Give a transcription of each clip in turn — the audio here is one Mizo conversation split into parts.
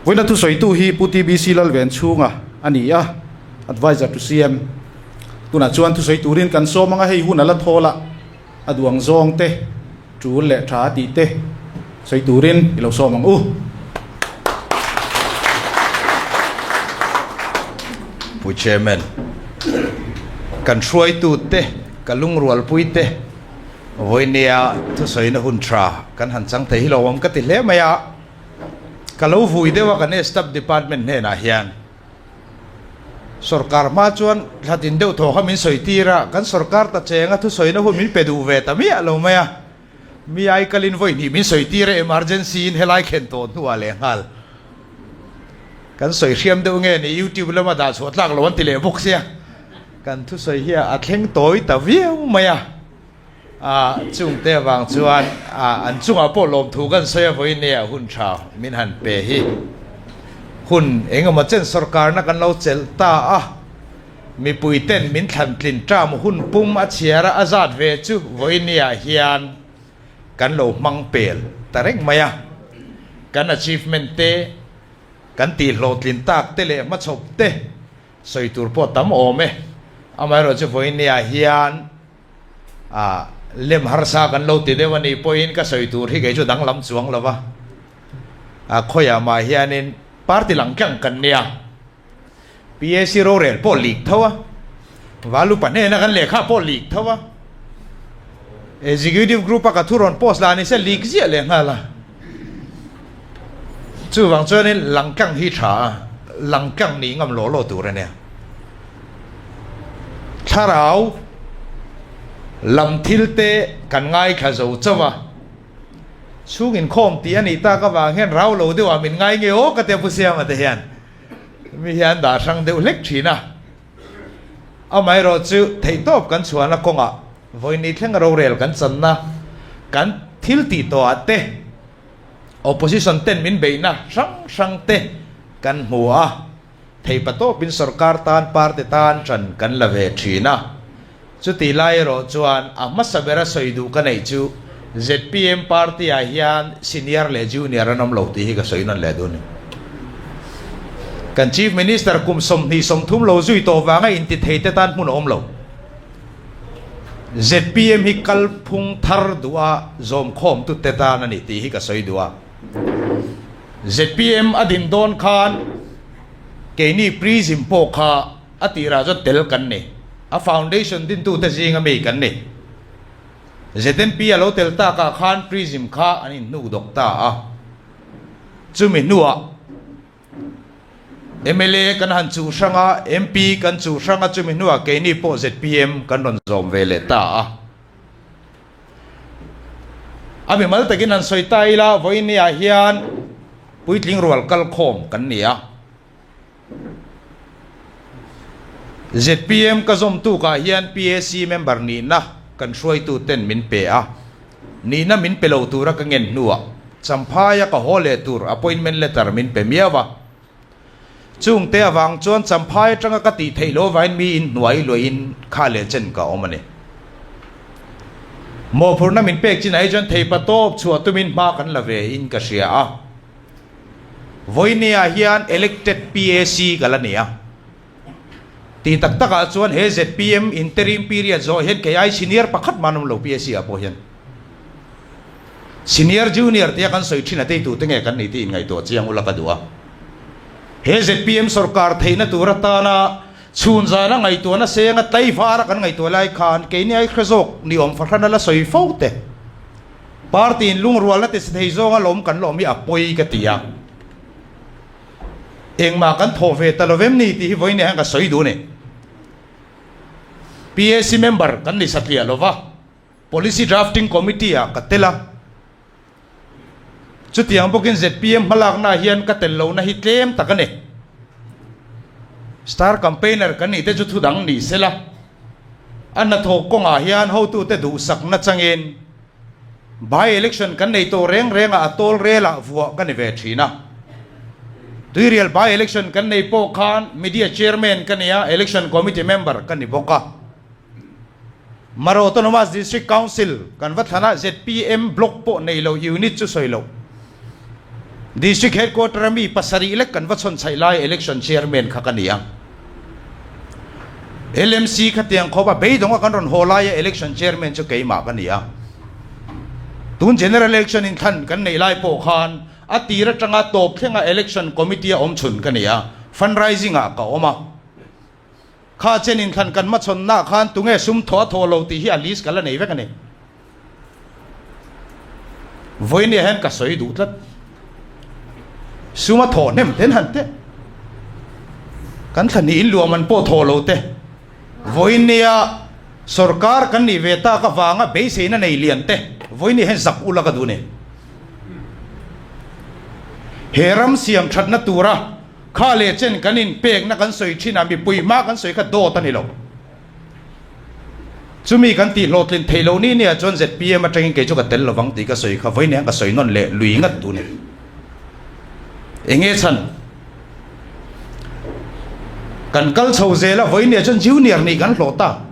Vawiina thusawitu hi Pu TBC Lalvenchhunga a ni a, Adviser to CM. Tunah chuan thusawi turin kan sawm anga hei hun a la thawl a, a duang zawng te, tul leh tha tih te sawi turin i lo sawm ang u. Pu Chairman, kan hruaitu te, ka lungrualpui te, vawinia thusawina hun tha kan han chang thei hi lo awm ka ti hle mai a. Ka lo vui deuh a kan Staff Department hnenah hian Sorkar hma chuan thla tin deuh thaw kha min sawi tir a, kan sorkar ta chenga thusawina hun min pe duh ve ta miah lo mai a. Mi ai kalin vawi hnih min sawi tir a, emergency in helai khen tawh hnuah leh nghal. Kan sawi hriam deuh nge ni YouTube lama dah chhuah tlak lo an ti leh bawk sia. Kan thusawi hi a thleng tawi ta viau mai a. A chungte avang chuan an chungah pawh lawmthu kan sawi a vawiin nia hun tha min han pe hi. Hun engemaw chen sorkarna kan lo chelh ta a, mipui ten min thlan tlin term hun pum a chhiar a, a zat ve chu vawiin nia hian kan lo hmang pel ta reng mai a. Kan achievement te, kan tih hlawhtlin tak te leh hmachhawp te sawi tur pawh tam awm e. Amaherawhchu vawiin nia hian A lem harsa kan lo ti deuh a nih pawhin ka sawi tur hi kei chu danglam chuang lo va. A khawiah mah hianin party lang tlang kan nia. PAC rorel pawh leak tho a, Valupa hnena kan lehkha pawh leak tho a, Executive group a ka thu rawn post lah ni se leak ziah leh nghal a. Chuvang chuanin lang tlang hi tha a, lang tlang nih ngam law law tur a nia. Thlarau lam thil te kan ngaithla zo chauh a, chhung inkhawm tih a nih tak avang hian rau lo deuh ah min ngai nge aw ka tia Pu Siama te hian mi hian dah hrang deuh hlek thin a. Amaherawh chu theihtawp kan chhuahna kawngah vawiin thleng rorel kan channa kan thil tih tawh ah te opposition ten min beihna hrang hrang te kan hmu a. Theipa tawpin sorkar tan party tan ṭan kan la ve ṭhin a. Chutih lai erawh chuan a hmasa bera sawi duh ka neih chu zpm party ah hian senior leh junior an awm lo tih hi ka sawi nawn leh dun. Kan Chief Minister kum 20 30 lo zui tawh vanga inti thei te tan hmun a awm lo. Zpm hi kalphung thar duha zawmkhawmtu te tan a ni tih hi ka sawi duh a. Zpm a din dawn khan keini Prism pawh kha a tirah chuan tel kan ni. A foundation dintute zinga mi kan ni. ZNP a lo tel takah khan Prism kha an inhnuk dawk ta a. Chumi hnuah mla kan han chuh hrang a, MP kan chuh hrang a, chumi hnuah keini pawh zpm kan rawn zawm ve leh ta a. A mimal takin han sawi ta ila, vawiin-ah hian puitling rual kal khawm kan ni a. Zpm ka zawm tukah hian PAC member nihna kan hruaitu ten min pe a, nihna min pe lo tura ka ngen hnuah Champhaia ka haw leh tur appointment letter min pe miau a. Chungte avang chuan Champhai atanga ka tih theih loh avangin mi in hnuai luahin kha leh chen ka awm a ni. Mawhphurhna min pek chinah hi chuan theipa tawp chhuah tumin hma kan la ve in ka hria a. Vawinia hian elected PAC ka la ni a. Tih tak takah chuan he zpm interim period zawh hian kei ai senior pakhat mah an awm lo PAC ah pawh hian. Senior junior tia kan sawi thin a teitu te nge kan nih tih inngaihtuah chiang ula ka duh a. He zpm sorkar theihna tur atana chhun zana ngaihtuahna senga tlaivara kan ngaihtuah lai khan keini ai hre zawk ni awm fahran a la sawi fo te. Party in lungrualna ti si thei zawnga lawm kan lawm hi a pawi ka ti a. Engmah kan thawh ve ta lo vem ni tih hi vawiin hian ka sawi duh a ni. PAC member kan ni satliah lova. Policy Drafting Committee ah ka tel a, chutiang bawkin zpm hmalaknaah hian ka tel lohna hi tlem tak a ni. Star campaigner kan nih te chu thu dang ni sela, a hnathawk kawngah hian hotute duhsakna changin by election kan nei tawh reng rengah a tawl relah vuah ka ni ve thin a. Tuirial by election kan nei pawh khan media chairman ka ni a, election committee member ka ni bawk a. Mara Autonomous District Council kan va thlan a, zpm block pawh nei lo unit chu sawi loh. District Headquarter a mi pasarih lek kan va chhawn chhaih lai Election Chairman kha ka ni a. LMC khatiang khawp a beidawng a kan rawn haw lai a Election Chairman chu keimah ka ni a. Tun General Election inthlan kan neih lai pawh khan a tir atanga tawp thlenga Election Committee a awm chhun ka ni a, fundraising ah ka awm a. Kha chen inthlan kan hmachhawnnaah khan tunge sum thaw a thaw lo tih hi a list ka la nei vek a ni. Vawinia hian ka sawi duh tlat. Sum a thaw hnem ten han teh. Kan thla hnih in luam an pawh thaw lo te. Vawinia sorkar kan nih ve tak avanga beiseina nei lian te vawinia hian zak ula ka duh ni. He ram siam thatna tura Kha leh chen kan inpekna kan sawi thin a, mipui hma kan sawi kha dawt a ni lo. Chumi kan tih hlawhtlin theih loh ni nia chuan zpm atangin kei chu ka tel lovang tih ka sawi kha vawiin hian ka sawi nawn leh lui ngat duh ni. Enge chhan? Kan kal chho zel a, vawiin nia chuan junior nih kan hlawh ta.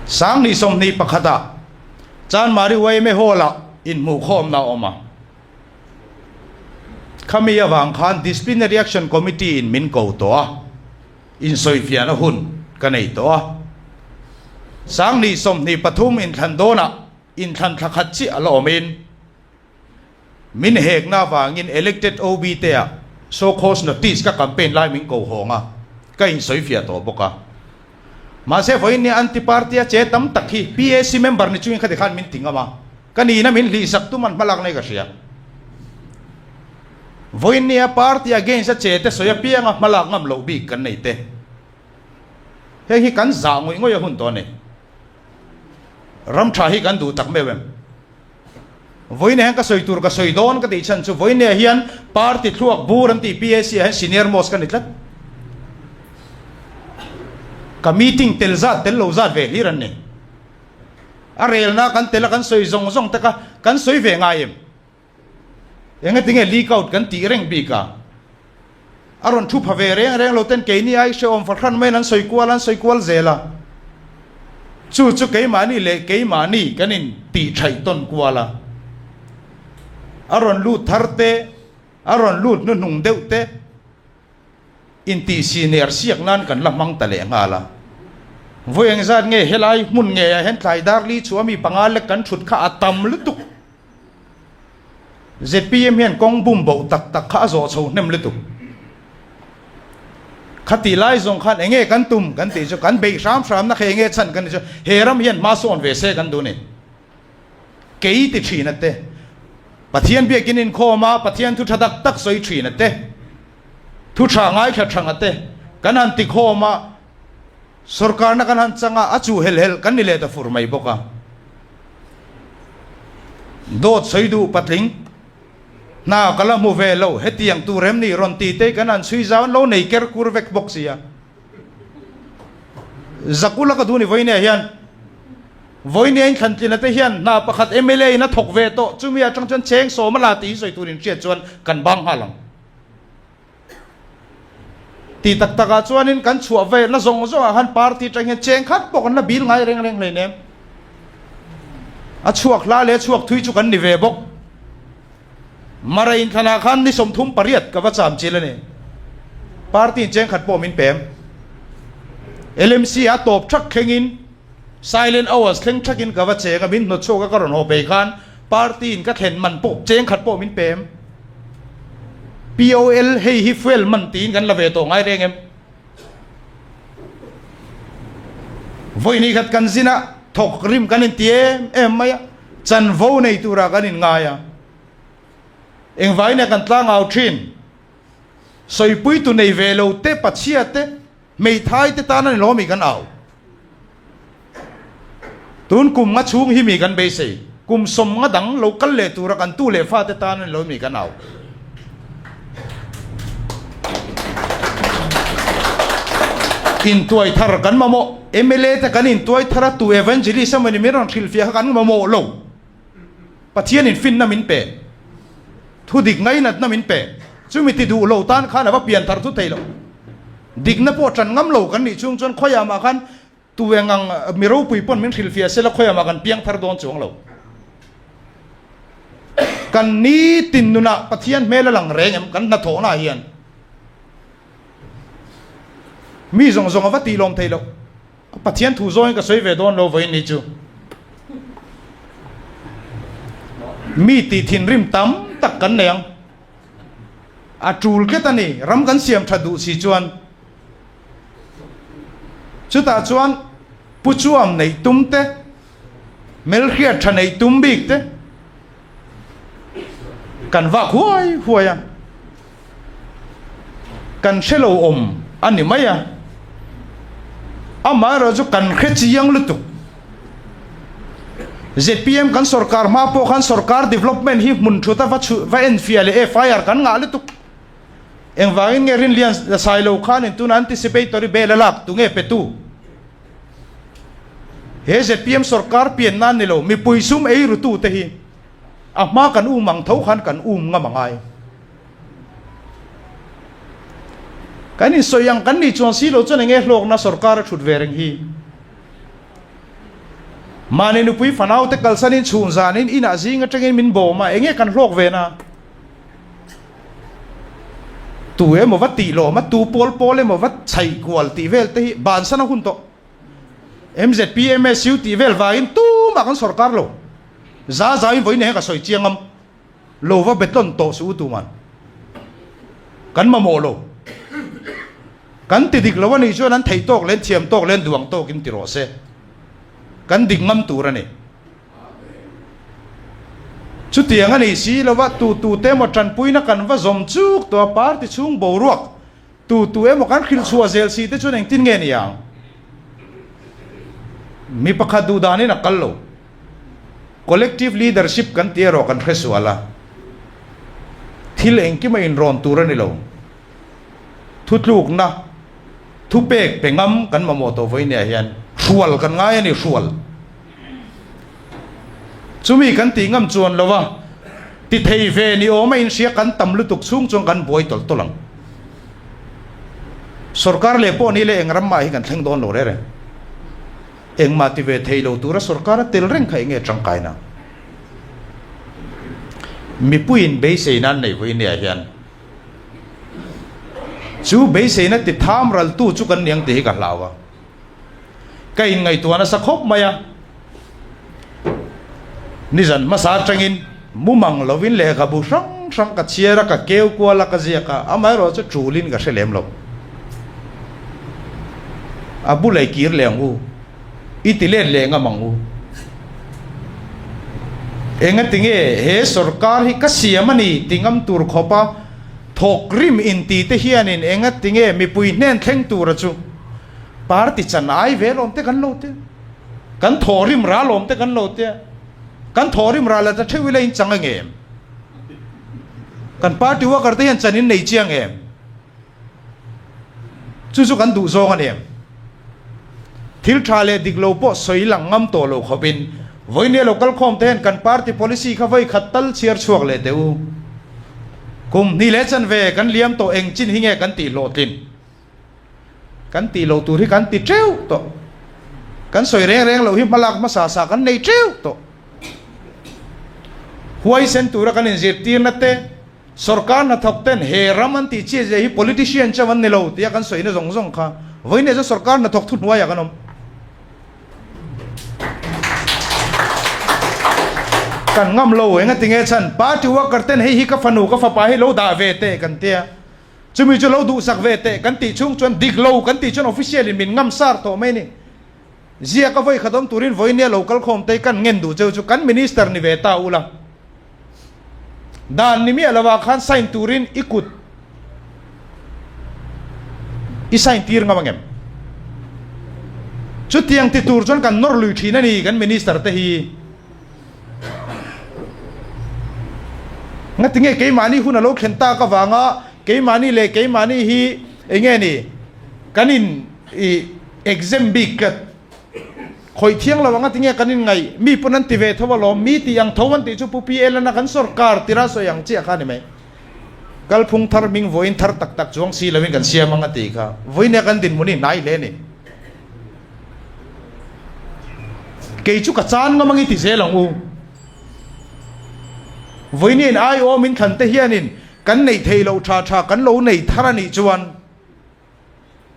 Sanghnih 21 ah Chanmari yma Hall ah inhmuhkhawmna a awm a. Khami avang khan Disciplinary Action Committee in min ko tawh a, insawifiahna hun ka nei tawh a. 2023 inthlan dawnah inthlan thla khat chiah a la awmin min hekna avangin elected OB te ah show cause notice ka campaign lai min ko hawng a, ka insawifiah tawh bawk a. Mahse vawiin nia anti party a che tam tak hi PAC member ni chungin khati khan min ti ngam a, ka nihna min hlihsak tum an hmalak nei ka hria. Vawiin nia party against a che te sawi apianga hmalak ngam loh bik kan nei te. Heng hi kan zah ngawih ngawih a hun tawh a ni. Ram tha hi kan duh tak meuh em? Vawiin hian ka sawi tur ka sawi dawn ka tih chhan chu vawiin ah hian party thluak bur an tih PAC ah hian senior most ka ni tlat. Ka meeting tel zat tel lo zat ve hlir an ni. A relna kan tel a kan sawi zawng zawng te kha kan sawi ve ngai em? Engatinge leak out kan tih reng bik a? A rawn thu pha ve reng reng lo ten keini ai hrehawm fahran maiin an sawi kual an sawi kual zel a. Chu chu keimahni leh keimahni kan in tih thaih tawn kual a. A rawn lut thar te, a rawn lut hnuhnung deuh te intih siner siak nan kan la hmang ta leh nghal a. Vawi engzat nge helai hmun ngeiah hian tlai dar li chhuah mi panga lek kan thut kha a tam lutuk. Zpm hian kawng bum boh tak tak kha a zawh chho hnem lutuk. Khati lai zawng khan enge kan tum kan tih chu kan beih hram hram na kha enge chhan kan tih chu he ram hian hma sawn ve se kan duh ni. Kei ti thin a te. Pathian biakin inkhawm a Pathian thu tha tak tak sawi thin a te. Thu tha ngaithla thang a te. Kan han ti khawm a Sorkarna kan han chang a, a chu hel hel kan ni leh ta fur mai bawk a. Dawt sawi duh patling, hna ka la hmu ve lo, hetiang tur em ni rawn ti te kan han chhui zau an lo nei ker kur vek bawk sia. Zakula ka duh ni vawinia hian, vawinia in thlantlina te hian hna pakhat mla in a thawk ve tawh, chumi atang chuan cheng sawm a la tih hi sawi tur in hriat chuan kan bang nghal ang. Ti tak tak ah chuanin kan chhuah ve na zawng zawng ah khan party atang hian cheng khat pawh kan la bil ngai reng reng hleinem. A chhuak hla leh a chhuak thui chu kan ni ve bawk. Mara inthlan ah khan ni 38 ka va cham chil a ni. Party in cheng khat pawh min pem. LMC ah tawp thak thlengin silent hours thleng thakin ka va cheng a, min hnawt chhuak a ka rawn haw phei khan party in ka thlen man pawh cheng khat pawh min pem. POL hei hi fuel man tiin kan la ve tawh ngai reng em? Vawi ni khat kan zin a, thawk rim kan inti em em mai a, chanvo nei tura kan inngai a. Engvaiin kan tlangau thin, sawipuitu nei ve lo te, pachhia te, hmeithai te tan a ni lo mi kan au. Tun kum nga chhung hi mi kan beisei, kum 50 dang lo kal leh tura kan tu leh fate tan a ni lo mi kan au. Intuai thar kan mamawh, mla te kan intuai thar a, tu evangelist emaw ni min rawn hrilhfiah kha kan mamawh lo. Pathianin finna min pe, thudik ngainatna min pe, chumi ti duh lo tan khan a va pian thar thu thei lo. Dikna pawh ṭan ngam lo kan nih chhung chuan khawiah mah khan tu eng ang mi ropui pawn min hrilhfiah sela khawiah mah kan piang thar dawn chuang lo. Kan nitin nunah Pathian hmel a lang reng em kan hnathawhnaah hian? Mi zawng zawng a va tih lawm thei loh. Pathian thu zawngin ka sawi ve dawn lo vawiin ni chu. Mi tih thinrim tam tak kan nei ang. A tul tlat a ni, ram kan siam tha duh si chuan. Chutah chuan Pu Chuam neih tum te, Melhriat tha neih tum bik te kan vak huai huai a, kan hre lo awm a ni mai a, amaherawh chu kan hre chiang lutuk. Zpm kan sorkar hma pawh khan sorkar development hi hmun thut a va chhu va enfiah leh FIR kan ngah lutuk. Engvangin nge Rinlian Sailo khanin tuna anticipatory bail a lak tunge petu? He zpm sorkar pian nan ni lo, mipui sum ei rutu te hi a hma kan um ang tho khan kan um ngam a ngai. Kan insawi ang kan nih chuan si lo chuan enge hlawkna sorkar a thut ve reng hi. Mahni nupui fanau te kalsanin chhun zanin inah zing atangin min bawm a, enge kan hlawk ve na? Tu emaw va tih lawm a, tu pawl pawl emaw va chhaih kual tih vel te hi bansan a hun tawh. MZP, MSU tih vel vangin tumah kan sorkar lo. Za zauin vawiin hian ka sawi chiang am. Lo va betlawn tawh suh u tuman. Kan mamawh lo. Kan ti dik lo a nih chuan an theih tawk leh an thiam tawk leh an duang tawkin ti rawh se. Kan dik ngam tur a ni. Chutiang a nih si lova tu tu te emaw tanpuina kan va zawm chuk tawh a, party chhung boruak tu tu emaw kan hrilh chhuah zel si te chuan engtin nge ni ang? Mi pakhat duh danin a kal lo. Collective leadership kan tih erawh kan hre sual a, thil engkim a inrawn tur a ni lo. Thutlukna thupek pe ngam kan mamawh tawh vawinia hian hrual kan ngai a ni, hrual. Chumi kan tih ngam chuan lo a, ti thei ve ni awm a inhria kan tam lutuk chhung chuan kan buai tawlh tawlh ang. Sorkar leh pawh ni leh eng ram mah hi kan thleng dawn lo reng reng. Engmah ti ve thei lo tura sorkar a tel reng kha enge tangkaina? Mipuiin beiseina an neih vawiin nia hian chu beiseina ti tham raltu chu kan niang tih hi ka hlau a. Ka inngaihtuah nasa khawp mai a, nizan hmasa atangin mumang lovin lehkhabu hrang hrang ka chhiar a, ka keu kual a, ka ziak a, amaherawh chu tulin ka hre lem lo. A bulei kir leh ang u, i ti let leh ngam ang u. Engatinge he sorkar hi ka siam a ni ti ngam tur khawpa thawk rim inti te hianin engatinge mipui hnen thleng tura chu Party chan ai ve lawm te kan lo tia, kan thawhrim ral awm te kan lo tia, kan thawhrim ral la ta theuh ila in chang ang em? Kan party worker te hian chan in nei chiang em? Chu chu kan duh zawng a ni em? Thil tha leh dik lo pawh sawi lang ngam tawh lo khawpin vawinia lo kal khawm te hian kan party policy kha vawi khat tal chhiar chhuak leh teh u. Kum hnih leh chanve kan liam tawh eng chin hi nge kan tih hlawhtlin? Kan tih loh tur hi kan ti teuh tawh. Kan sawi reng reng loh hi hmalak hmasa sa kan nei teuh tawh. Huaisen tura kan inzirtirna te, sorkar hnathawk ten he ram an tih chiah zia hi politician chauh an ni lo tia kan sawina zawng zawng kha vawiin chu sorkar hnathawk thuhnuaiah kan awm. Kan ngam lo engatinge chhan party worker ten hei hi ka fanu ka fapa hi lo dah ve teh kan tia. Chumi chu lo duhsak ve teh kan tih chhung chuan dik lo kan tih chuan official in min ngam sar tawh mai ni. Ziak a vawi khat awm turin vawinia lo kal khawm te kan ngen duh cheu chu kan minister ni ve ta ula. Dan ni miah lovah khan sign turin i kut i sign tir ngam angem? Chutiang ti tur chuan kan nawr lui thin a ni kan minister te hi. Ngatinge keimahni hun a lo thlen tak avanga keimahni leh keimahni hi eng nge ni kan in i exam bik tlat khawih thiang lo anga tinge kan in ngaih mi pawn an ti ve tho alawm mi tih ang tho an tih chu Pu PL an a kan sorkar tira sawi ang chiah kha a ni mai. Kalphung thar hming vawiin thar tak tak chuang si lovin kan siam ang a tih kha vawiin ah kan dinhmun hi hnai hle a ni. Kei chu ka chan ngam ang i ti zel ang u. Vawiin aiawh min thlan te hianin kan neih theih loh tha tha kan lo nei thar a nih chuan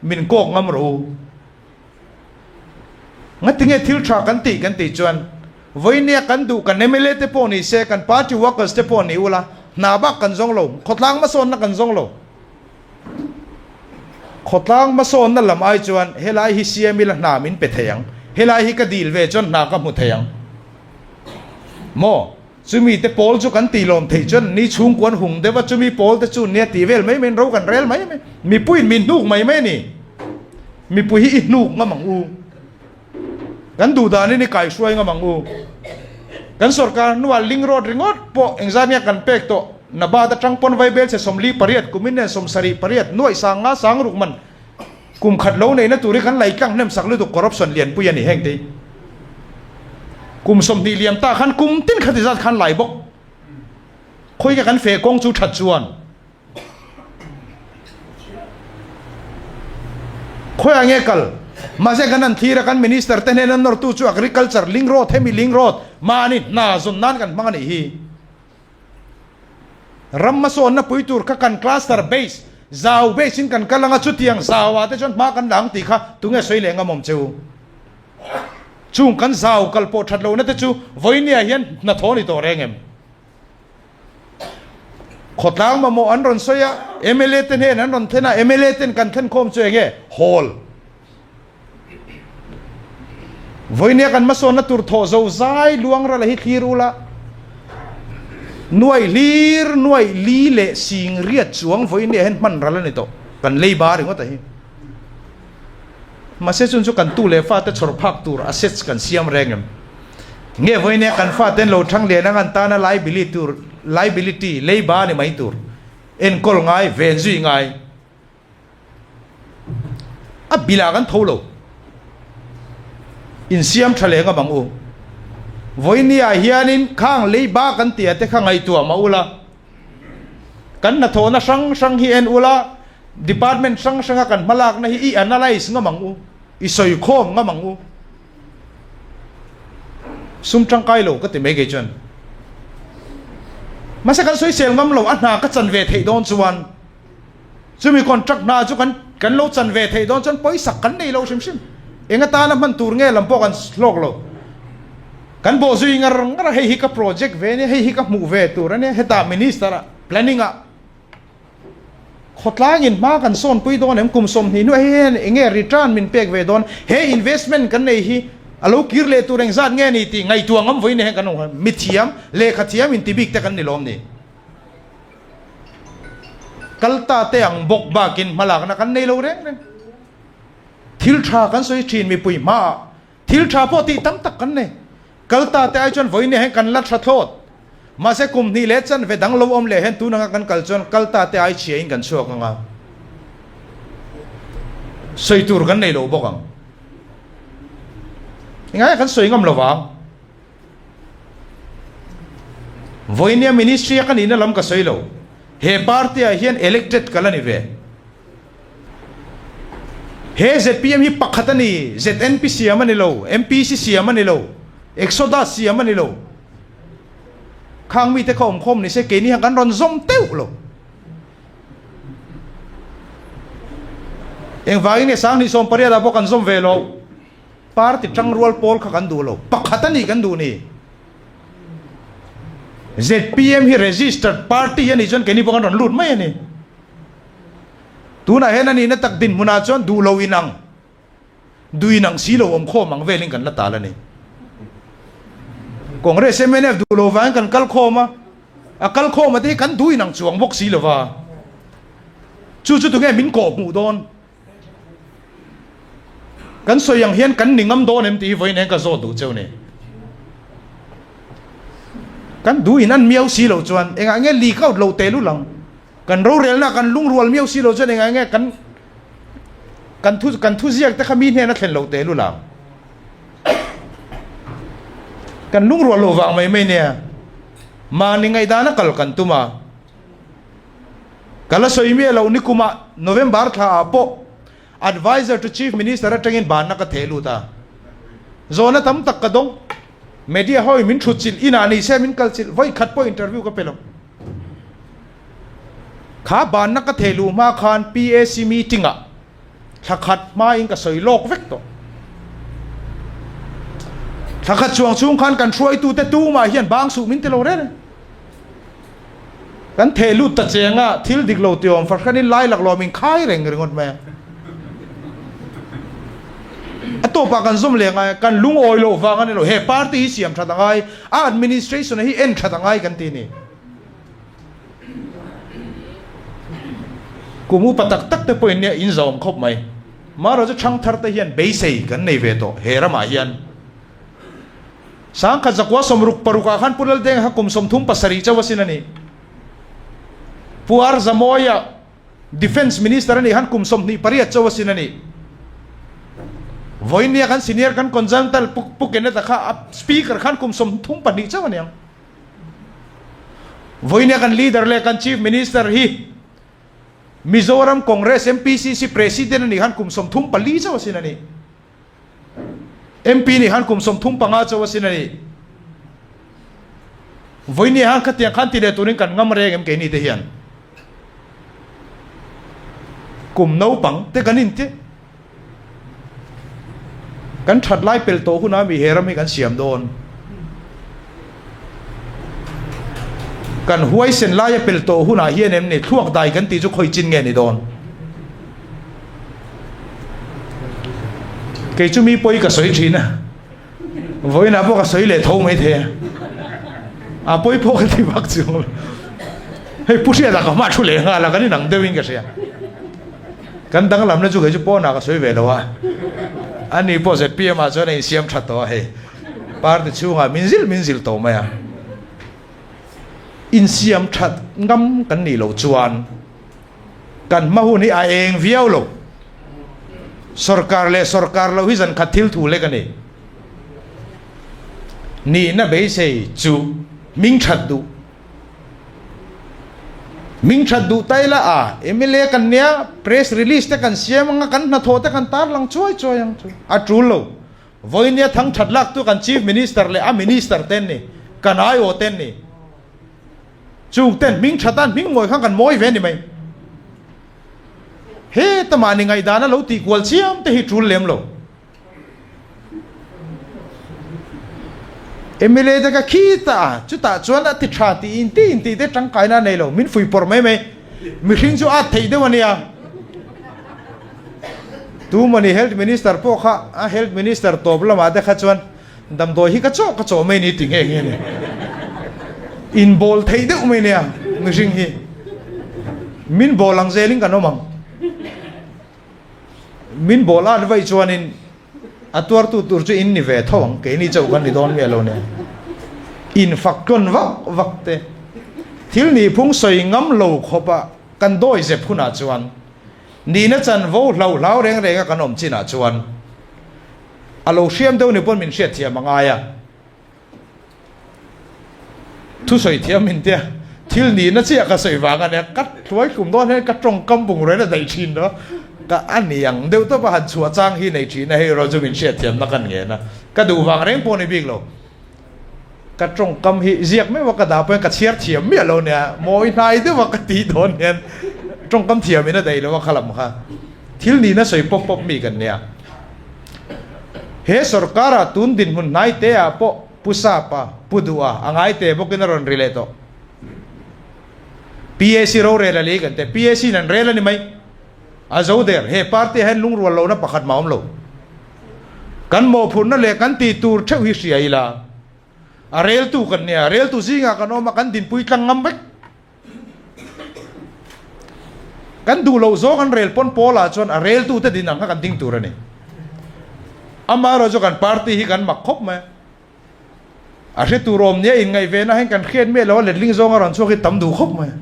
min kawk ngam rawh u. Ngatinge thil tha kan tih kan tih chuan vawinia kan duh kan mla te pawh ni se, kan party workers te pawh ni ula, hna bak kan zawng lo, khawtlang hmasawnna kan zawng lo. Khawtlang hmasawnna lam ai chuan helai hi siam ila hna min pe thei ang, helai hi ka dil ve chuan hna ka hmu thei ang maw? Chumi te pawl chu kan tih lawm theih chuan ni chhungkuan hung deuh a, chumi pawl te chu nia tih vel mai mai in ro kan rel mai mai, mipuiin min hnuk mai mai a ni. Mipui hi i hnuk ngam ang u, kan duh danin i kaihruai ngam ang u. Kan sorkar hnuah link road ringawt pawh engzat nge kan pek tawh, Nabad atang pawn Vaibel chhe 48 kumin nen 78 nuaih sang nga sang ruk man kum khat lo neihna tur hi kan lei tlang hnem sak lutuk corruption lianpui a ni heng te hi. Kum 20 liam ta khan kum tin khati zat khan lai bawk khawi ka kan feh kawng chu that chuan khawi ah nge kal mahse kan han thlir a kan minister te hnen an nawrtu chu agriculture link road hemi link road mahni hna zawn nan kan hmang a nih hi. Ram hmasawnna pui tur kha kan cluster base, zau base in kan kal anga chutiang zau ah te chuan hma kan la ang tih kha tunge sawi leh ngam awm che u. Chung kan zau kal pawh that lohna te chu vawinia hian hnathawh a ni tawh reng em? Khawtlang mamawh an rawn sawi a, mla te hnen an rawn thlen a, mla ten kan thlen khawm chu enge? Hall. Vawinia kan hmasawnna tur thawh zo zai luang rala hi thlir ula, nuaih hlir nuaih li leh sing riat chuang vawinia hian hman ral a ni tawh, kan lei ba ringawt a hi. Mahse chun chu kan tu leh fate chhawr phak tur assets kan siam reng em? Nge vawinia kan faten lo thang lian ang an tana liability tur liability lei ba ni mai tur enkawl ngai ven zui ngai. A bilah kan tho lo. Insiam tha leh ngam ang u. Vawinia hianin khang leiba kan tih ah te kha ngaihtuah mah ula. Kan hnathawhna hrang hrang hi en ula, department hrang hranga kan hmalakna hi i analyse ngam ang u, i sawikhawm ngam ang u. Sum tangkai lo ka ti mai kei chuan. Mahse kan sawisel ngam lo, a hna ka chan ve theih dawn chuan. Chumi contract hna chu kan kan lo chan ve theih dawn chuan pawisak kan nei lo hrim hrim. Eng atana hman tur nge lam pawh kan hlawk lo. Kan bawh zui ngar ngar a, hei hi ka project ve ania, hei hi ka hmuh ve tur ania, hetah minister ah planning ah khawtlangin hma kan sawnpui dawn em, kum 20 hnuah hei hian eng nge return min pek ve dawn, he investment kan nei hi a lo kir leh tur engzat nge ni tih ngaihtuah ngam vawiin hian kan awm mithiam, lehkha thiam intibik te kan ni lawm ni. Kal ta te ang bawk bakin hmalakna kan nei lo reng reng. Thil tha kan sawi thin mipui hmaah thil tha pawh tih tam tak kan nei. Kal ta te ai chuan vawiin hian kan la tha thlawt. Mahse kum hnih leh chanve dang lo awm leh hian tun anga kan kal chuan kal ta te ai chhia in kan chhuak anga sawi tur kan nei lo bawk ang. Engah nge kan sawi ngam lovang? Vawinia ministry a ka nihna lam ka sawi lo. He party ah hian elected ka la ni ve. He zpm hi pakhat a ni, ZNP siam a ni lo, MPC siam a ni lo, Exodus siam a ni lo. Khang mite kha awmkhawm ni se keini hian kan rawn zawm teuh lo. Engvangin nge 2018 ah pawh kan zawm ve lo. Party tangrual pawl kha kan duh lo, pakhat a nih kan duh ni. Zpm hi registered party a nih chuan keini pawh kan rawn lut mai a ni. Tunah hian a nihna tak dinhmunah chuan duh lo inang, duh inang si lo awm khawm ang velin kan la tal a ni. Congress mnf duh lo vangin kan kal khawm a, a kal khawm a te hi kan duh inang chuang bawk si lova. Chu chu tunge min kawhhmuh dawn? Kan sawi ang hian kan ni ngam dawn em tih hi vawiin eng ka zawt duh cheu ni. Kan duh in an miau si lo chuan engah nge leak out lo teh lul ang. Kan rorelna kan lungrual miau si lo chuan engah nge kan kan thu kan thu ziak te kha mi hnen a thlen lo teh lul ang. Kan lungrual lo vang mai mai nia. Mahni ngaihdan a kal kan tum a. Ka la sawi miah loh nikumah November thla ah pawh Adviser to Chief Minister atangin banna ka theh lut a, zawhna tam tak ka dawng. Media ho in min thut chilh inah ni se min kal chilh vawi khat pawh interview ka pe lo. Kha banna ka thei luh hma khan PAC meeting ah thla khat hma in ka sawi lawk vek tawh. Thla khat chuang chhung khan kan hruaitute tumah hian bang suh min ti lo reng reng. Kan theh lut ta cheng a, thil dik lo ti awm fahranin lai laklawm in khai reng ringawt mai a. A tawpah kan zawm leh ngai a, kan lungawi loh vang a ni lo, he party hi siam that a ngai, a administration hi en that a ngai kan ti a ni. Kum upa tak tak te pawhin nia in zawm khawp mai. Marawh chu thangthar te hian beisei kan nei ve tawh he ramah hian. Sangkhat zakua 66 ah khan Pu Laldenga kha kum 37 chauh asin a ni. Pu R Zamawia Defence Minister a nih khan kum 28 chauh asin a ni. Vawinia kan senior kan consultant Pu Kenneth-a kha a Speaker khan kum 32 chauh a ni ang. Vawinia kan leader leh kan Chief Minister hi Mizoram Congress MPCC President a nih khan kum 34 chauh asin a ni. MP nih khan kum 35 chauh asin a ni. Vawinia khan khatiang khan ti leh turin kan ngam reng em keini te hian. Kum naupang te kan inti. Kan that lai pel tawh hunah mi he ram hi kan siam dawn. Kan huaisen laia pel tawh hunah hian em ni thluak dai kan tih chu khawi chin nge ni dawn. Kei chu mi pawi ka sawi thin a, vawiinah pawh ka sawi leh tho mai thei a, a pawi pawh ka ti vak chuang lo. Hei Pu Hriata ka hma thu leh nghal a, kan inang deuhin ka hria. Kan danglamna chu kei chu pawnah ka sawi ve lo a, ani pawh zpm ah chuan a insiam tha tawh a hei, party chhungah min zilh min zilh tawh mai a. Insiam that ngam kan nih loh chuan Kan hma hun hi a eng viau lo. Sorkar leh sorkar lo hi zan khat thil thu lek a ni. Nihna beisei chu hming that duh. Hming that duh ta ila a mla kan nia press release te kan siam anga kan hnathawh te kan tarlang chuai chuai ang chu a tul lo. Vawinia thang that lak tu kan chief minister leh a minister ten ni kan aiawh ten ni. Chung ten hming tha tan hming mawi khan kan mawi ve a ni mai. Heta mahni ngaihdana lo tih kual chiam te hi tul lem lo. MLA te ka khi ta a, chutah chuan a ti tha tih in tih in tih te tangkaina a nei lo, min fui pawrh mai mai. Mihring chu at theih deuh a nia. Tu mawni Health Minister pawh kha a Health Minister tawp lamah te kha chuan Damdawi hi ka chawh ka chawh mai ni ti nghe nghe ni. In bawl theih deuh mai nia mihring hi. Min bawl ang zelin kan awm ang. Min bawl at vaih chuanin a tuartu tur chu in ni ve tho ang, keini chauh kan ni dawn miah lo nia. In fak tlawn vak vak te. Thil nihphung sawi ngam lo khawpa kan dawi zep hunah chuan nihna chanvo hlau hlau reng renga kan awm chinah chuan A lo hriam deuh ni pawn min hriat thiam a ngai a. Thusawi thiam min tia thil nihna chiah ka sawi vang a nia, ka hluai hlum dawn hian ka tawngkam bungrel a daih thin lo. Ka a ni ang deuh tawp a han chhuah chang hi nei thin a, hei erawh chu min hriat thiamna ka ngen a. Ka duh vang reng pawh ni bik lo. Ka tawngkam hi ziak meuh a ka dah pawhin ka chhiar thiam miah lo nia, mawi hnai deuh a ka tih dawn hian tawngkam thiamin a daih lo a kha lam kha. Thil nihna sawi pawp pawp mi kan nia. He sorkara tun dinhmun hnai te ah pawh Pu Sapa, Pu Duha a ngai te bawkin a rawn ri leh tawh. PAC rorel a lei kan te. PAC in an rel a ni mai. A zo der. He party ah hian lungrual lohna pakhat mah a awm lo. Kan mawhphurhna leh kan tih tur theuh hi hria ila. A reltu kan nia. Reltu zingah kan awm a, kan dinpui tlang ngam vek. Kan duh loh zawng an rel pawn pawlah chuan a reltute din ang kha kan ding tur a ni. Amaherawh chu kan party hi kan mak khawp mai a. A hre tur awm nia inngaih ve na hian kan hriat miah lo a letling zawng a rawn chhuak hi tam duh khawp mai a.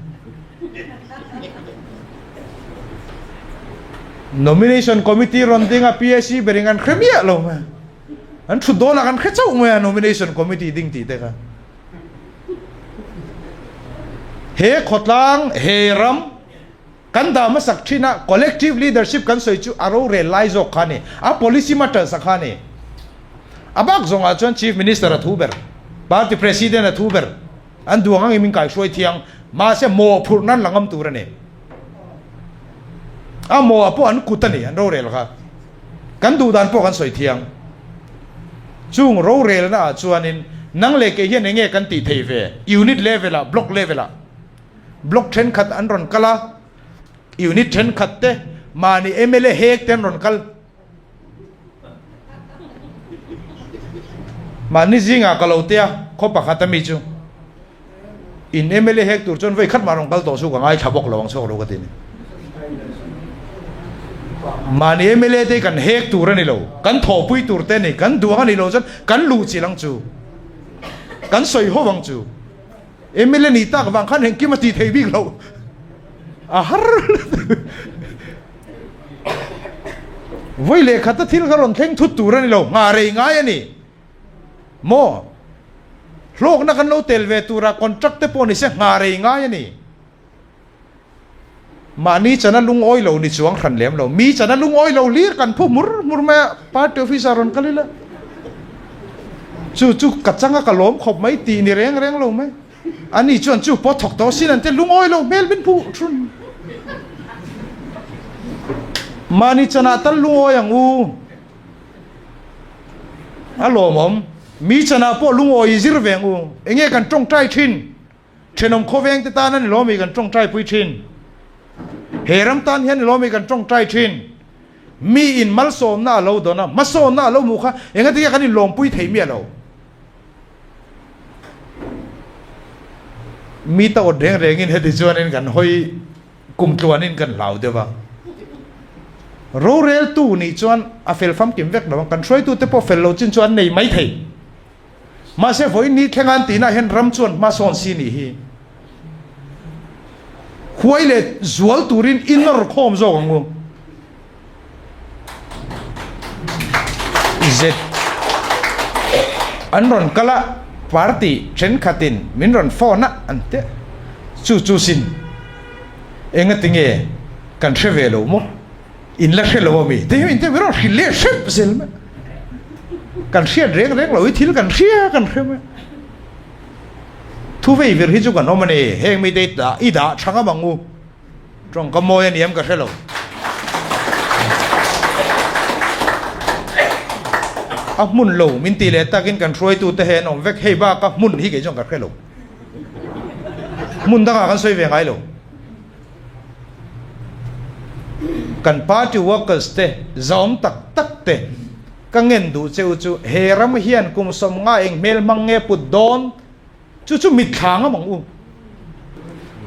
Nomination committee rawn ding a PAC berin kan hre miah lo mai a. An thut dawnah kan hre chauh mai a nomination committee ding tih te kha. He khawtlang, he ram kan dah hmasak thin a, collective leadership kan sawi chu a rorel lai zawk kha a ni, a policy matters a kha a ni. A bak zawngah chuan Chief Minister a thu ber, Party President a thu ber, an duang angin min kaihruai thiang, mahse mawhphurh nan la ngam tur a ni. A mawh pawh an kut a ni, an rorel kha. Kan duh dan pawh kan sawi thiang. Chung rorelna ah chuanin nang leh kei hian enge kan tih thei ve? Unit level ah, block level ah. Block thenkhat an rawn kal a, unit thenkhat te mahni mla hek te an rawn kal. Mahni zingah ka lo tia khaw pakhat ami chu in mla hek tur chuan vawi khat mah rawn kal tawh chu ka ngaithla bawk lo ang chhuak lo ka ti ni. Mahni mla te kan hek tur a ni lo, kan thawhpui tur te a ni, kan duang a ni lo chuan kan luh chilh ang chu, kan sawi ho ang chu. Mla nih tak vang khan engkim a tih thei bik loh a har vawi leh khata thil kha rawn thleng thut tur a ni lo, nghah rei ngai a ni maw? Hlawkna kan lo tel ve tura contract te pawh ni se nghah rei ngai a ni. Mahni chana lungawi lo ni chuang hran lem lo. Mi chana lungawi lo hlir kan phu hmur hmur mai a, party office ah rawn kal ila. Chu chu ka changa ka lawm khawp mai tih ni reng reng lo mai. Ani chuan chu pawh thawk tawh sin an te lungawi lo hmel min phu thun. Mahni chanah tal lungawi ang u. A lawmawm. Mi chanah pawh lungawi i zir ve ang u. Enge kan tawngtai thin? Thenawm khawveng te tan a ni lawmi kan tawngtai pui thin. He ram tan hian ni lawmi kan tawngtai thin. Mi in malsawmna a lo dawn a, hmasawnna a lo hmuh kha engati nge kan inlawmpui thei miah lo. Mi ta awt reng rengin heti chuanin kan hawi kum tluanin kan hlau deuh a. Roreltu nih chuan a fel famkim vek lo ang, kan hruaitute pawh fel lo chin chu an nei mai thei. Mahse vawiin ni thleng an tihna hian ram chuan hmasawn si nih hi huai leh zual turin i nawr khawm zawk ang u. Z an rawn kal a, party thenkhatin min rawn phone a an ti a, chu chu sin engati nge kan hre ve lo maw? In la hre lo ami? Te hian min rawn hrilh leh hrep zel mai. Kan hriat reng reng lo hi thil kan hria kan hre mai. Thu vei vir hi chu kan awm a ni. Heng mite i dah i dah tha ngam ang u. Tawngka mawi a ni em ka hre lo. A hmun lo min tih leh takin kan hruaitute he an awm vek. Hei baka hmun hi kei chuan ka hre lo. Hmun dangah kan sawi ve ngai lo. Kan party workers te zawm tak tak te ka ngen duh che u chu he ram hian kum 50 eng hmel hmang nge put dawn chu chu mitthla ngam ang u.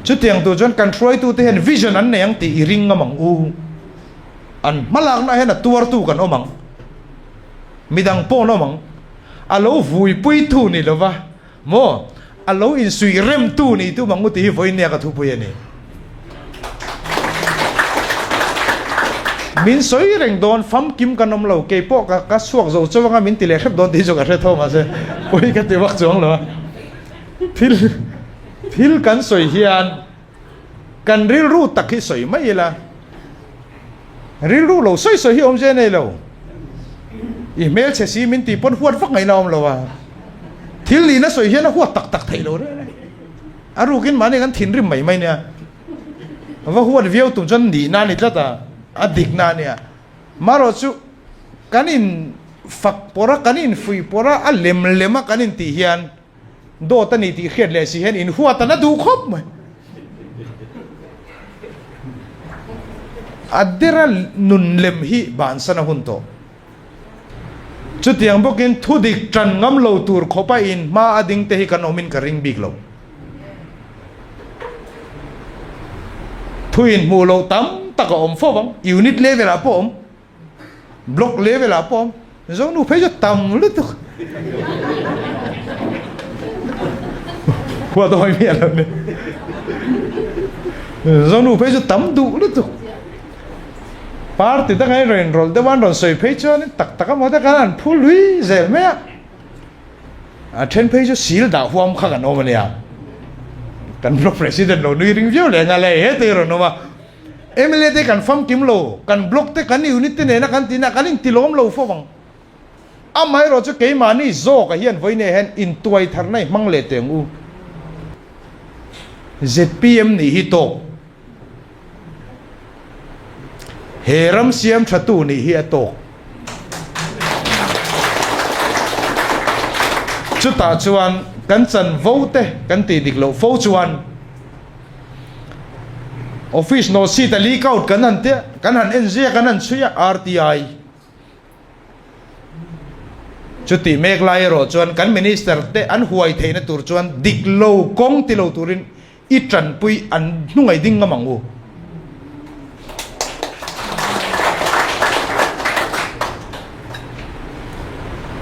Chutiang tur chuan kan hruaitu te hian vision an nei ang tih i ring ngam ang u. An hmalakna hian a tuartu kan awm ang. Midang pawh an awm ang. A lo vuipuitu ni lova Maw? A lo insuih remtu nih tum ang u tih hi vawinia ka thupui a ni. Min sawi reng dawn, famkim kan awm lo, kei pawh ka ka chhuak zo chauh anga min ti leh hrep dawn tih chu ka hre tho mahse pawi ka ti vak chuang lo a. Thil thil kan sawi hian kan rilru tak hi sawi mai ila, rilru lo sawi sawi hi awmzia nei lo. I hmelchhe si min tih pawn huat vak ngaihna awm lo a, thil nihna sawi hian a huat tak tak theih lo reng reng. A rukin mahni kan thinrim mai mai nia, va huat viau tum chuan nihna a ni tlat a, a dikna a nia. Marawh chu kan in fak pawrh a, kan in fuih pawrh a, a lem lem a kan in tih hian Dawt a ni tih hriat leh si hian inhuat an a duh khawp mai. A dera nun lem hi bansan a hun tawh. Chutiang bawkin thudik tan ngam lo tur khawpa in hma a ding te hi kan awmin ka ring bik lo. Thu inhmuh loh tam tak a awm fo vang, unit level ah pawh a awm. Block level ah pawh Mizo nu phei chu tam lutuk. Huat hawi miah lo ni. Mizo nu phei chu tam duh lutuk. Party danga in rawn inrawlh deuh a an rawn sawi phei chuan tak tak emaw te khan an phu lui zel mai a. A then phei chu sil dah huam kha kan awm a nia. Kan block president lo nui ring viau leh nghal e he te hi rawn awm a. Mla te kan famkim lo, kan block te kan unit te nena kan tina kan intilawm lo fo ang. Amaherawh chu keimahni zawkah hian vawiinah hian intuai tharna i hmang leh teh ang u. Zpm nih hi tawk. He ram siam thatu nih hi a tawk. Chutah chuan kan chanvo te kan tih dik loh fo chuan office nawh seat a leak out kan han tia, kan han en zia kan han chhui a, RTI. Chutih mek lai erawh chuan kan minister te an huai theihna tur chuan dik lo kawng ti lo turin i tanpui an hnungaih ding ngam ang u.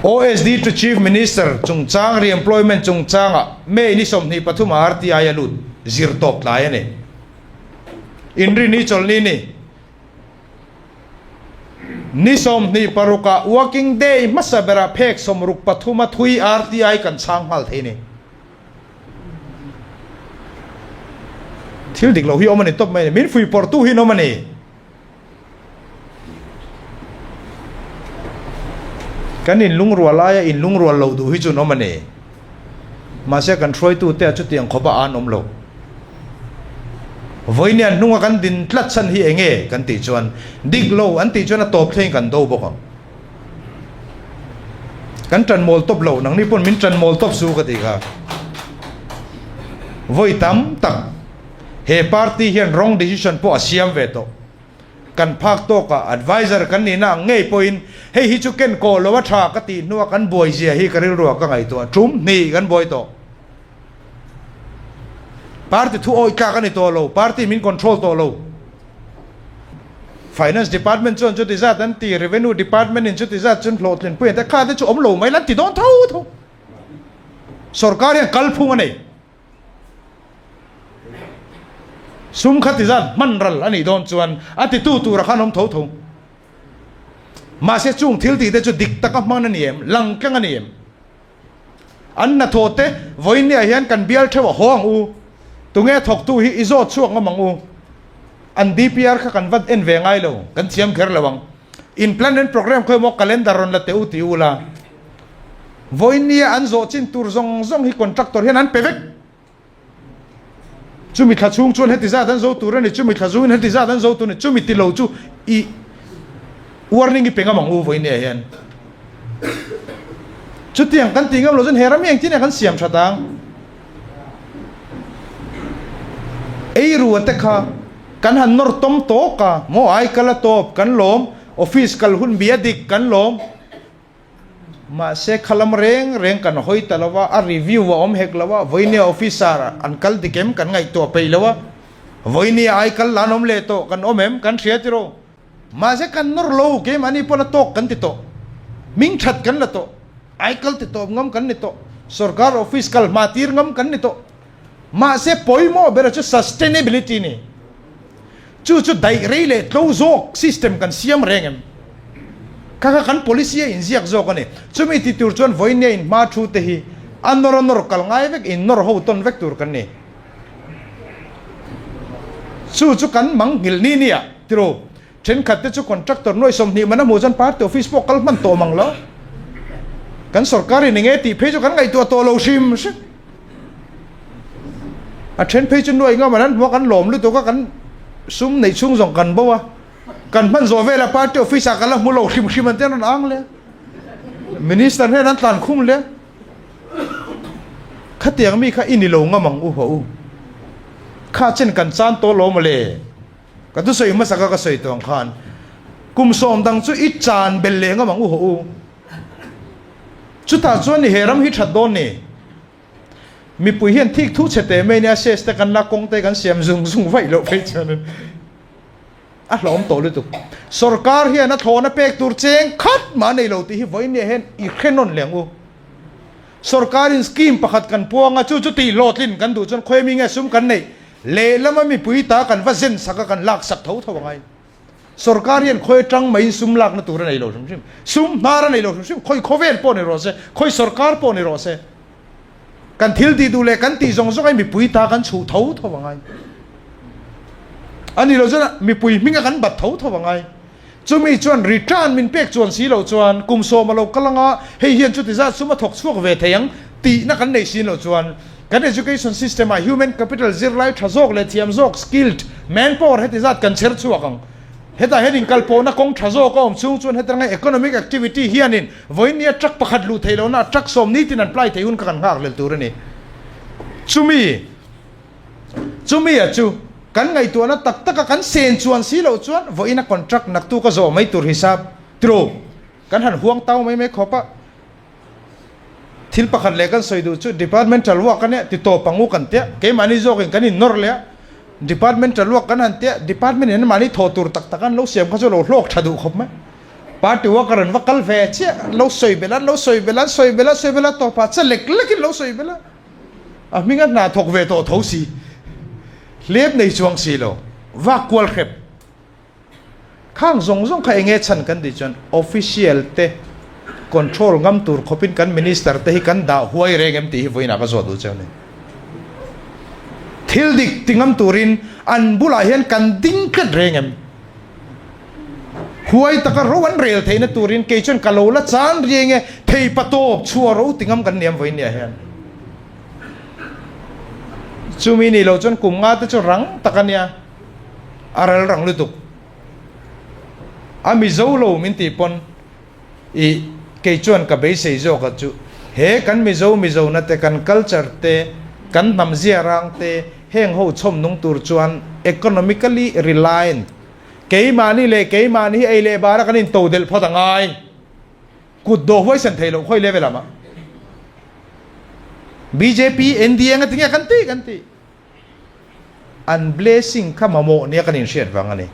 OSD to Chief Minister chungchang re-employment chungchangah May ni 23 ah RTI a lut zir tawp tlai a ni. Inrini chawlhni ni. Ni 26 ah working day hmasa berah phek 63 a thui RTI kan chhang nghal thei a ni. Thil dik loh hi awm a ni tawp mai a ni. Min fuihpawrhtu hi an awm a ni. Kan inlungrual aia inlungrual loh duh hi chu an awm a ni. Mahse kan hruaitute ah chutiang khawpa an awm lo. Vawinia hnunga kan din tlat chhan hi eng nge kan tih chuan dik lo an tih chuan a tawp thleng kan do bawk ang. Kan ṭan mawl tawp lo, nangni pawn min ṭan mawl tawp su ka tih kha. Vawi tam tak he party hian wrong decision pawh a siam ve tawh. Kan phak tawkah adviser kan nihna ang ngei pawhin hei hi chu ken kawh lo a ṭha ka tih hnua kan buai zia hi ka rilruah ka ngaihtuah ṭum hnih kan buai tawh. Party thu awih tlak a ni tawh lo, party min control tawh lo. Finance department chuan chuti zat an ti, revenue department in chuti zat chuan hlawhtlin pui an ti, kha te chu awm lo mai la an ti dawn tho tho. Sorkar hian kalphung a nei. Sum kha ti zat hman ral a nih dawn chuan a titu tura khan awm tho tho. Mahse chung thil tih te chu dik taka hman a ni em, lang tlang a ni em? An hnathawh te vawinia hian kan bial theuh a haw ang u. Tunge thawktu hi i zawt chhuak ngam ang u. An DPR kha kan va en ve ngai lo, kan thiam kher lo ang. In plan and program khawi maw calendar rawn la teh u ti u la. Vawinia an zawh chin tur zawng zawng hi contractor hian an pe vek. Chumi thla chhung chuan heti zat an zo tur a ni, chumi thla zungin heti zat an zo tur a ni, chumi ti lo chu i warning i pe ngam ang u vawinia hian. Chutiang kan ti ngam lo chuan he ram hi engtin nge kan siam that ang? Ei rua te kha kan han nawr tawm tawk a, maw ai kal a tawp kan lawm, office kal hun bia dik kan lawm. Mahse khalam reng reng kan hawi ta lo a, a review a awm hek lo a, vawinia officer an kal dik em kan ngaihtuah peih lo a, vawinia ai kal la an awm leh tawh kan awm em kan hria tiraw. Mahse kan nawr lo keimahni pawn a tawk kan ti tawh, hming that kan la tawh, ai kal ti tawp ngam kan ni tawh, sorkar office kal hma tir ngam kan ni tawh. Mahse pawimawh bera chu sustainability ni. Chu chu daih rei leh tlo zawk system kan siam reng em? Kha kha kan policy a inziak zawk a ni. Chumi ti tur chuan vawinia in hma thu te hi a nawr a nawr kal ngai vek, in nawr ho tawn vek tur kan ni. Chu chu kan mang nghilh ni nia tiraw. Thenkhat te chu contractor nuai 20 man a hmuh chuan party office pawh kal hman tawh mang lo. Kan sorkar in enge tih phei chu kan ngaihtuah tawh lo hrim hrim. A then phei chu nuai ngam an an hmuh a kan lawm lutuk a kan sum neih chhung zawng kan bo a. Kan hman zawh vel a party office ah kan la hmu lo hrim hrim an ti an rawn ang le. Minister hnen an tlan khum le. Khatiang mi kha i ni lo ngam ang u haw u. Kha chen kan chan tawh lo mawle. Ka thusawi hmasa kha ka sawi tawh ang khan kum sawm dang chu i chan bel leh ngam ang u haw u. Chutah chuan ni he ram hi that dawn ni. Mipui hian thik thu chhe teh mai nia ses te kan la kawng te kan siam zung zung vaih loh phei chuanin a hlawm tawh lutuk. Sorkar hian a thlawhna pek tur cheng khat mah nei lo tih hi vawiin nia hian i hre nawn leh ang u. Sorkarin scheme pakhat kan puang a, chu chu tih hlawhtlin kan duh chuan khawi mi nge sum kan neih Lehlama mipui ta kan va zen sak a, kan lak sak tho tho angai. Sorkar hian khawi atang maiin sum lakna tur a nei lo hrim hrim. Sum hnar a nei lo hrim hrim. Khawi khawvel pawh ni rawh se, khawi sorkar pawh ni rawh se. Kan thil tih duh leh kan tih zawng zawng ai mipui ta kan chhuh tho tho angai. A ni lo chuan mipui hminga kan bat tho tho angai. Chumi chuan return min pek chuan si loh chuan kum sawm a lo kal anga hei hian chuti zat sum a thawk chhuak ve thei ang tihna kan nei sin loh chuan kan education system ah human capital zirlai tha zawk leh thiam zawk skilled manpower heti zat kan chher chhuak ang. Hetah hian inkalpawhna kawng tha zawk a awm chhung chuan hetlanga economic activity hianin vawiin nia truck pakhat luh theih lohna truck sawm nitin an ply theih hun kha kan nghak hlel tur a ni. Chumi. Chumi a chu kan ngaihtuahna tak taka kan sen chuan si loh chuan vawiin a contract naktuk a zawh mai tur hisap tiro kan han huang tau mai mai khawp a. Thil pakhat leh kan sawi duh chu departmental work a nia ti tawp ang u kan tia keimahni zawkin kan innawr leh a departmental work kan han tia department in anmahni thawh tur tak tak an lo siam kha chu lo hlawk tha duh khawp mai. Party worker an va kal ve chiah an lo sawi belh a an lo sawi belh a an sawi belh a an sawi belh a tawpah che lek lekin lo sawi belh a. A hming a hna thawk ve tawh tho si, hlep nei chuang si lo, vak kual hrep. Khang zawng zawng kha enge chhan kan tih chuan official te control ngam tur khawpin kan minister te hi kan dah huai reng em tih hi vawiinah ka zawt duh cheu ni. Thil dik ti ngam turin an bulah hian kan ding tlat reng em? Huai taka ro an rel theihna turin kei chuan ka lo la chan riai nge thei pa tawp chhuah ro ti ngam kan niam vawiin nia hian. Chumi nih loh chuan kum nga te chu rang tak a nia, a ral rang lutuk. A Mizo lo min tih pawn i kei chuan ka beisei zawk a chu he kan Mizo Mizo na te kan culture te kan hnam zia rang te heng ho chhawm nung tur chuan economically reliant Keimahni leh keimahni hi ei leh bara kan into delh phawt a ngai. Kut dawh huaisen thei loh khawi level ah mah. Bjp, NDA nga tinge kan ti kan ti. An blessing kha mamawh nia kan inhriat vang a ni.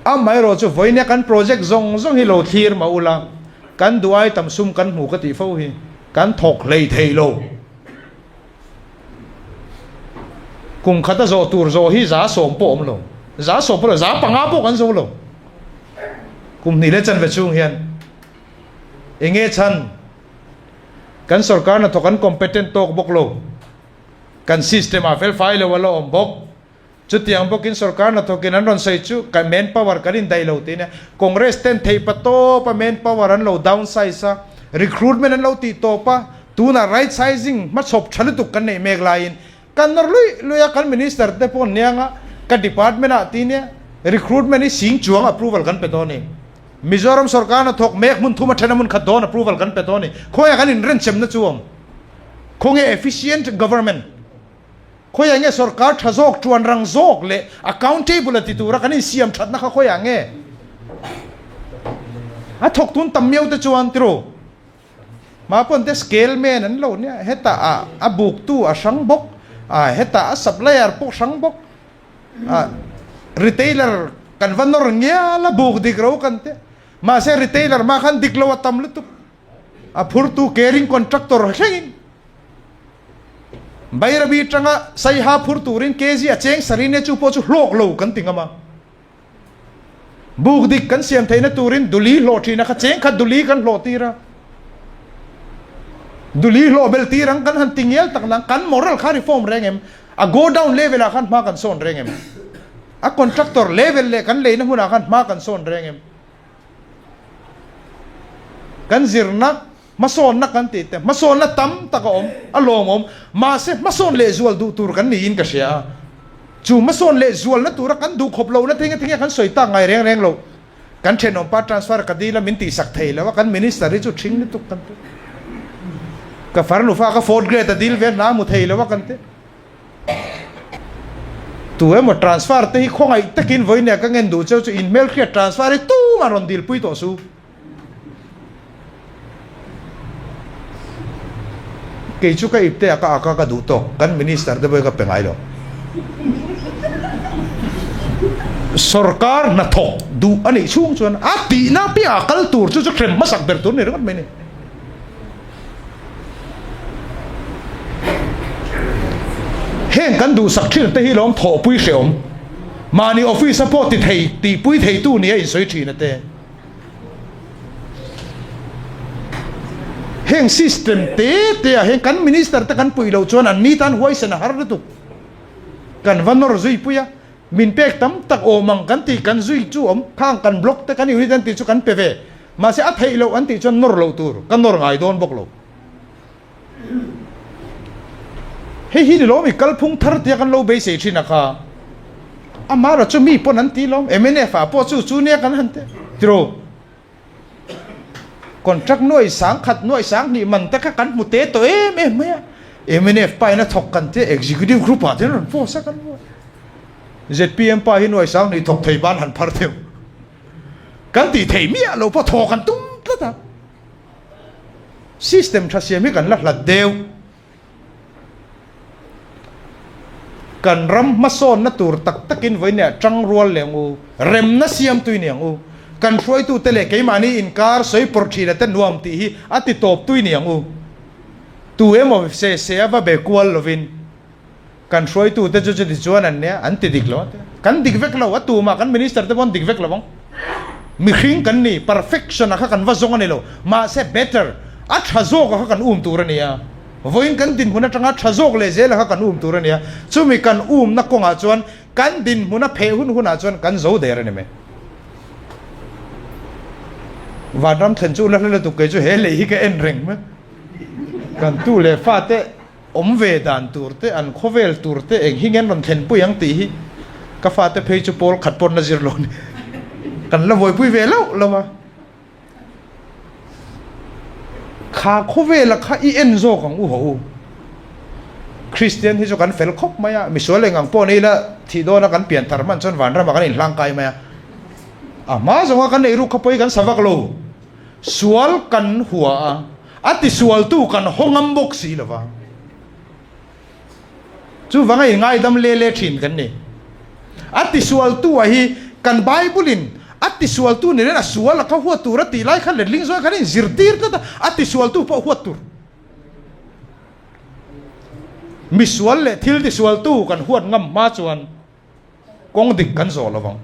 Amaherawh chu vawinia kan project zawng zawng hi lo thlir mah ula, kan duh ai tam sum kan hmu ka tih fo hi kan thawk hlei thei lo. Kum khat a zawh tur zawh hi 70% pawh awm lo, 70% pawh lo, 5% pawh kan zo lo. Kum hnih leh chanve chhung hian eng nge chhan kan sorkar hnathawk an competent tawk bawk lo, kan system ah felfai lo a la awm bawk. Chutiang bawkin sorkar hnathawkin an rawn sawi chu kan manpower kan indaih lo tih nia. Congress ten theih pa tawp a manpower an lo downsize a, recruitment an lo tih tawp a, tunah right sizing hmachhawp tha lutuk kan neih mek laiin kan nawr luih luih a, kan minister te pawh an niang a, ka department ah tih nia recruitment hi sing chuang approval kan pe dawn a ni. Mizoram sorkar hnathawk mek hmun thum a then a hmun khat dawn approval kan pe dawn a ni. Khawiah kan inrenchemna chu awm? Khawnge efficient government? Khawiah nge sorkar tha zawk, tuan rang zawk leh accountable a ti tura kan insiam thatna kha khawiah nge? A thawk tun tam miau te chuan tiraw? Mah pawn te scale man an lo nia, hetah a a buktu a hrang bawk, a hetah a supplier pawh hrang bawk, a retailer kan va nawr ngial a buk dik ro kan tia, mahse retailer mah khan dik lo a tam lutuk, a phurtu caring contractor thlengin. Bairabi tanga Saiha phur turin kg a cheng sarine chu pawh chu hlawk lo kan ti ngam a. Buk dik kan siam theihna turin duli hlawh thina kha cheng khat duli kan hlawh tir a. Duli hlawh bel tir ang kan han ti ngial tak nang kan moral kha reform reng em? A go down level ah khan hma kan sawn reng em? A contractor level leh kan leina hmunah khan hma kan sawn reng em? Kan zirna Hmasawnna kan tih te, hmasawnna tam tak a awm, a lawmawm. Mahse, hmasawn lehzual duh tur kan niin ka hria a. Chu hmasawn lehzualna tura kan duh khawp lohna thing a tinge kan sawi tak ngai reng reng lo. Kan thenawmpa transfer ka dil a, min tihsak thei lo a, kan minister hi chu ṭhing lutuk kan ti. Ka farnufa ka fourth grade a dil ve hna hmu thei lo a kan ti. Tu emaw transfer te hi khawngaih takin vawiin ka ngen duh cheu chu inhmelhriat transfer hi tumah rawn dilpui tawh su. Kei chu ka ipte a ka ak a ka duh tawk, kan minister te pawh hi ka pe ngai lo. Sorkar hnathawk duh a nih chhung chuan a tihna piahah kal tur chu chu hrem hmasak ber tur a ni ringawt mai a ni. Heng kan duhsak thin te hi lawm thawhpui hrehawm, mahni office a pawh ti thei tihpui theitu nia insawi thin a te. Heng system te te ah hian kan minister te kan puih loh chuan an ni tan huaisen a har lutuk. Kan va nawr zui pui a. Min pek tam tak awm ang kan tih kan zui chu awm, khang kan block te kan unit an tih chu kan pe ve. Mahse a theih loh an tih chuan nawr loh tur, ka nawr ngai dawn bawk lo. Hei hi ni lawm i kalphung thar tia kan lo beisei thin a kha. Amara chu mi pawn an ti lawm, mnf ah pawh chu chu nia kan han ti tiraw. Contract nuai 10,000 nuai 2000 man te kha kan hmu te tawh em em mai a. Mnf pa in a thawk kan tia executive group ah te an rawn post a kan hmu a. Zpm pa hi nuai 2000 thawk thei ban han phar theuh. Kan tih theih miah lo pawh thawk an tum tlat a. System tha siam hi kan la hlat deuh. Kan ram hmasawnna tur tak takin vawiinah tangrual leh ang u, remna siam tui ni ang u, kan hruaitute leh keimahni inkar sawi pawrh thina te nuam tih hi a ti tawp tui ni ang u. Tu emaw se se a va be kual lovin kan hruaitute chu chuti chuan an nia, an ti dik lo a ti a. Kan dik vek lo, a tumah kan minister te pawh an dik vek lo ang. Mihring kan ni, perfection a kha kan va zawng a ni lo, mahse better, a tha zawk a kha kan um tur a ni a. Vawiin kan dinhmun atanga tha zawk leh zel kha kan um tur a nia. Chumi kan umna kawngah chuan kan dinhmun a pheh hun hunah chuan kan zo der a ni mai. Vanram thlen chu la hla lutuk kei chu he lei hi ka en reng mai. Kan tu leh fate awm ve dan tur te, an khawvel tur te eng hi nge an rawn thlenpui ang tih hi ka fate phei chu pawl khat pawn la zir lo a ni. Kan la vawipui ve loh lo a. Kha khawvela kha i en zawk ang u ho u. Kristian hi chu kan fel khawp mai a, misual eng ang pawh ni ila thih dawna kan pian thar hman chuan vanramah kan inhlangkai mai a. A hma zawnga kan eiruk kha pawi kan sa vak lo. Sual kan hua a, a tisualtu kan haw ngam bawk si lo va. Chuvanga i ngaidam le le thin kan ni. A tisualtu a hi kan Bible in a tisualtu ni nen a sual a kha huat tur a tih lai kha letling zawng khan a inzirtir tlat a, a tisualtu pawh huat tur. Misual leh thil tisualtu kan huat ngam hma chuan Kawng dik kan zawh lo vang.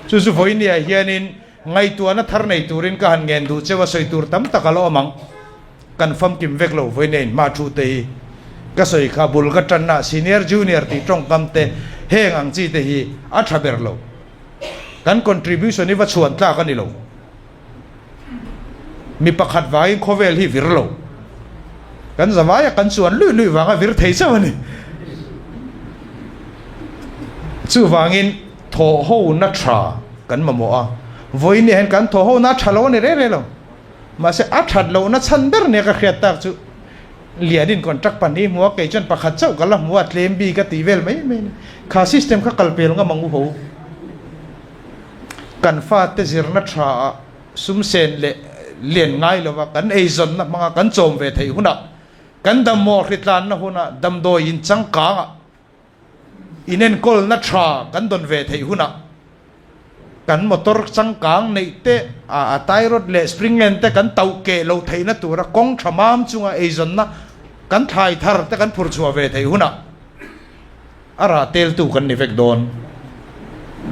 Chu chu vawinia hianin ngaihtuahna thar nei turin ka han ngen duh cheu a, sawi tur tam tak a la awm ang. Kan famkim vek lo vawinia inhma thu te hi ka sawi kha bul ka tanna senior junior tih tawngkam te heng ang chi te hi a tha ber lo. Kan contribution hi va chhuan tlak a ni lo. Mi pakhat vangin khawvel hi vir lo. Kan zavaia kan chuan luih luih vanga vir thei chauh a ni. Chuvangin thawhhona tha kan mamawh a, vawiin hian kan thawhhona a tha lo a ni reng reng lo. Mahse a that lohna chhan ber nia ka hriat tak chu Lianin contract pahnih hmu a, kei chuan pakhat chauh ka la hmu a, tlem bik a tih vel mai mai a ni. Kha system kha kal pel ngam ang u ho. Kan fate zirna tha ah sumsen leh lian ngai lova kan eizawnna hmanga kan chawm ve theih hunah, kan dammaw hritlanna hunah damdawi in changkangah inenkawlna tha kan dawn ve theih hunah kan motor changkang neih te a tie rod leh spring len te kan tauh keh loh theihna tura kawng tha mam chunga eizawnna kan thlai thar te kan phur chhuah ve theih hunah A rah teltu kan ni vek dawn.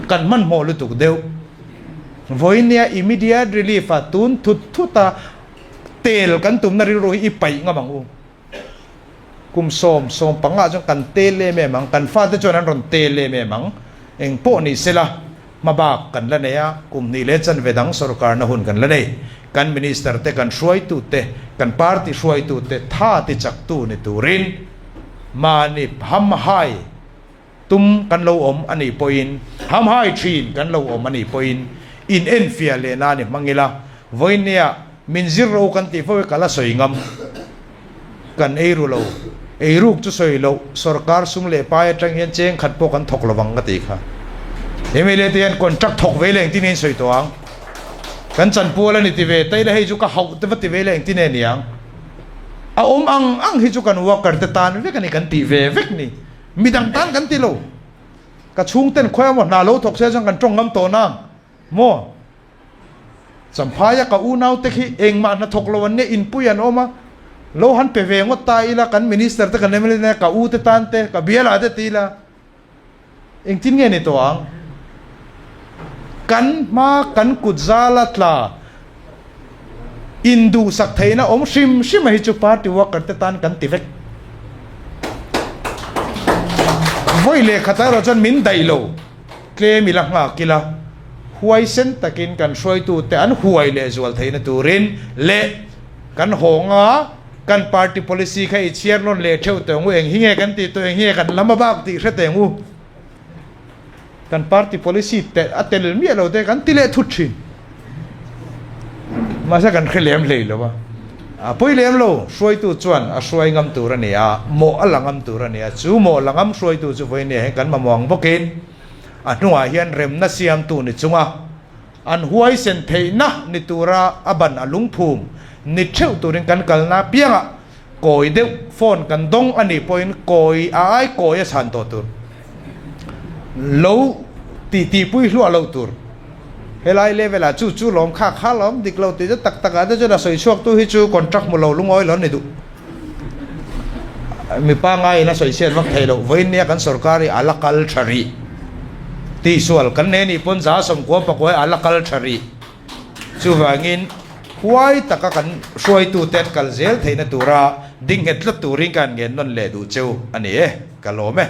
Kan hmanhmawh lutuk deuh. Vawinia immediate relief a tun thut thut a tel kan tumna rilru hi i paih ngam ang u. Kum sawm, sawm pangah chuan kan tel em em ang, kan fate chuan an rawn tel em em ang. Eng pawh ni sela, hmabak kan la nei a, kum hnih leh chanve dang sorkarna hun kan la nei. Kan minister te, kan hruaitu te, kan party hruaitu te tha ti chaktu ni turin, Mahni hamhai tum kan lo awm a nih pawhin, hamhai thin kan lo awm a nih pawhin in enfiah leh nan i hmang ila, vawinia min zir ro kan tih fo hi ka la sawi ngam. Kan ei ru lo, ei ruk chu sawi loh, sorkar sum leh pai atang hian cheng khat pawh kan thawk lovang ka tih kha. Mla te hian contract thawk ve leh engtin nge in sawi tawh ang? Kan chanpual a ni ti ve ta ila hei chu ka hauh te va ti ve leh engtin nge niang? A awm ang ang hi chu kan worker te tan vek a ni kan tih ve vek ni. Midang tan kan ti lo. Ka chhungten khawi emaw hna lo thawk se chuan kan tawng ngam tawh nang maw? Champhaia ka unau te khi engmah hna thawk lo an nia inpui an awm a, lo han pe ve ngawt ta ila kan minister te kan mla te ka u te tan te ka biala te ti ila Engtin nge ni tawh ang? Kan hma kan kut zala tla induhsak theihna awm hrim hrim a hi chu party worker te tan kan ti vek. Vawi leh khatah erawh chuan min daih lo, tlem ila nghak ila, huaisen takin kan hruaitute an huai leh zual theihna turin leh kan hawnga kan party policy kha i chhiar nawn leh theuh teh ang u, eng hi nge kan tih tawh, eng hi nge kan lam a bak tih hre teh ang u. Kan party policy te a tel miah lo te kan ti leh thut thin. Mahse kan hre lem hlei lo a. A pawi lem lo, hruaitu chuan a hruai ngam tur a ni a, mawh a la ngam tur a ni a. Chu mawh la ngam hruaitu chu vawiin hian kan mamawh ang bawkin a hnungah hian remna siamtu ni chunga an huaisen theihna ni tura a ban a lungphum ni theuh turin kan kalna piangah kawi deuh phone kan dawng a nih pawhin kawi a ai kawi a chhan tawh tur lo ti tihpui hluah loh tur. Helai level ah chu chu lawm kha kha lawm dik lo tih chu tak tak ah te chuan a sawi chhuak tu hi chu contract hmu lo lungawi lo a ni duh. Mi pangai in a sawi chhiat vak thei loh vawiin nia kan sorkar hi a la kal tha rih tihsual kan nei anih pawn 190 pakuai a la kal tha rih. Chuvangin huai taka kan hruaitute an kal zel theihna tura ding nghet tlat turin ka han ngen nawn leh duh cheu a ni e, ka lawm e.